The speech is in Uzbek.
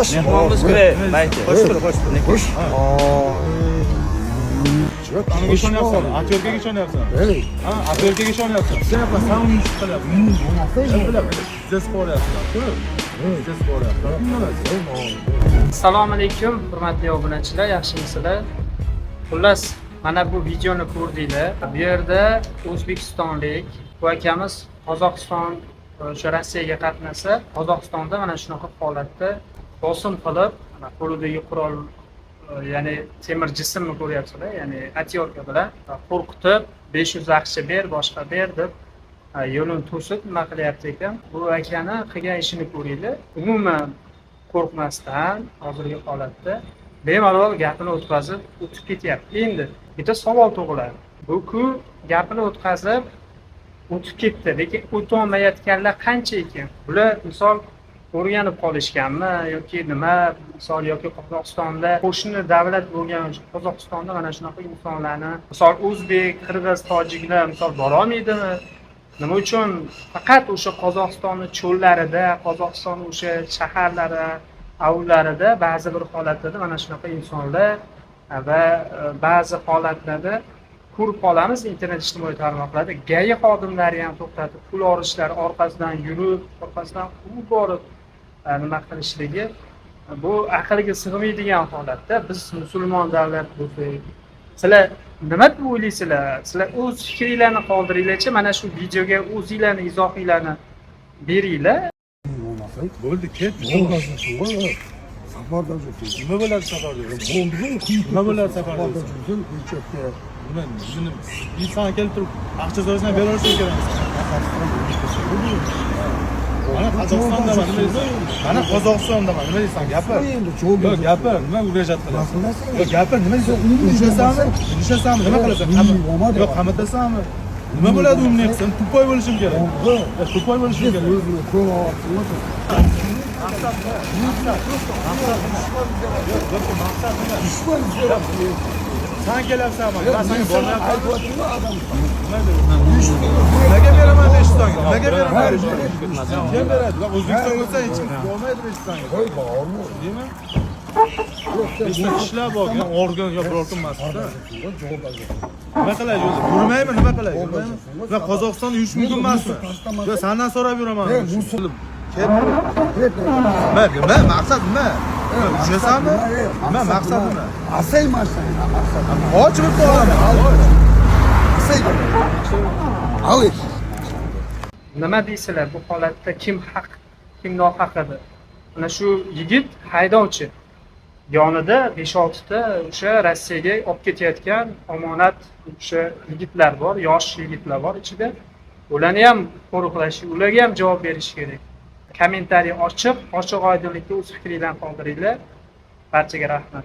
Qo'sh. Mehmonmiz ku, mayli. Qo'sh tur, qo'sh tur. Qo'sh. Anaga ishonyapsan, отвёртка ga ishonyapsan. Ey, Ha, отвёртка ga ishonyapsan. Sen uni ish qilyapsan. Bilaman. Siz ko'ryapsan. Siz ko'ryapsan. Assalomu alaykum, hurmatli obunachilar, yaxshimisizlar? Xullas, mana bu videoni ko'rdinglar. Bu yerda o'zbekistonlik bu akamiz Qozog'iston, o'sha Rossiyaga qatnasa, Qozog'istonda mana shunaqa holatda bosim qilib, mana qo'lidagi qurol, ya'ni temir jismni ko'ryapsizlar, ya'ni отвёртка bilan qo'rqitib, 500 AQSh ber, boshqa ber deb yo'lini to'sib nima qilyapti ekan. Bu akani qilgan ishini ko'ringlar. Umuman qo'rqmasdan hozirgi holatda bemalol gapini o'tkazib o'tib ketyapti. Endi bitta savol tug'iladi. Bu-ku gapini o'tkazib o'tib ketdi, lekin o'tolmayotganlar qancha ekan? Bular misol o'rganib qolishganmi yoki nima, misol yoki Qozog'istonda qo'shni davlat bo'lgan Qozog'istonda mana shunaqa insonlarni, misol, o'zbek, qirg'iz, tojiklar misol borolmaydimi? Nima uchun faqat o'sha Qozog'istonni cho'llarida, Qozog'iston o'sha shaharlari, avullarida ba'zi bir holatlarda mana shunaqa insonlar va ba'zi holatlarda ko'rib qolamiz internet ijtimoiy tarmoqlarda ГАИ xodimlari ham to'xtatib pul olishlari, orqasidan yurib, orqasidan quvib borib nima qilishligi, bu aqlga sig'maydigan holatda. Biz musulmon davlat bo'lsak, sizlar nima deb o'ylaysizlar? Sizlar o'z fikringlarni qoldiringlarchi, mana shu videoga o'zinglarni izohinglarni beringlar. Bo'ldi, ket. Safarda yursin. Nima bo'ladi safarda? Bo'ldi, Nima bo'ladi safarda? Safarda yursin, uychakka. Nima, buni inson kelib turib aqcha so'rasam beraverishim kerak. Mana Qozog'istondaman, nima deysan? Mana Qozog'istondaman, nima deysan? Gapir. Endi cho'l. Yo'q, gapir, nima угрожать qilasan? Nima? Yo'q, gapir, nima deysan? Ushlasanmi? Ushlasanmi? Nima qilasan? Yo'q, qamatasanmi? Nima bo'ladi умный qilsam? Тупой bo'lishim kerak. Yo'q, тупой bo'lishim kerak. O'zini ko'ryapsizmi? Maqsad nima? Maqsad. Yo'q, maqsad nima? San kelyapsanmi? Man senga bormayapman. Nimaga beraman 500 tanga? Nimaga beraman 500 tanga? Kim beradi? O'zbekistonga o'tsa hech kim olmaydi 500 tanga. Qo'y, bormi? Deymi? Beshta ishlab olgan organ yo biror kim emasda. Nima qilay o'zi? Yurmaymi, nima qilay? Yurmaymi? Nima, Qozog'istonda yurish mumkin emasmi? Yo, sandan so'rab yuraman. Nima, nima maqsad nima? Ushlasanmi? Nima maqsad nima? Asay mashina maqsad. Och bitta olaman. Asay. Al. Nima deysizlar, bu holatda kim haq, kim nohaq edi? Mana shu yigit haydovchi, yonida besh oltita o'sha Rossiyaga olib ketayotgan omonat o'sha yigitlar bor, yosh yigitlar bor ichida. Ularni ham qo'riqlash, ularga ham javob berish kerak. Kommentariy ochiq, ochiq oydinlikda o'z fikringlarni qoldiringlar. Barchaga rahmat.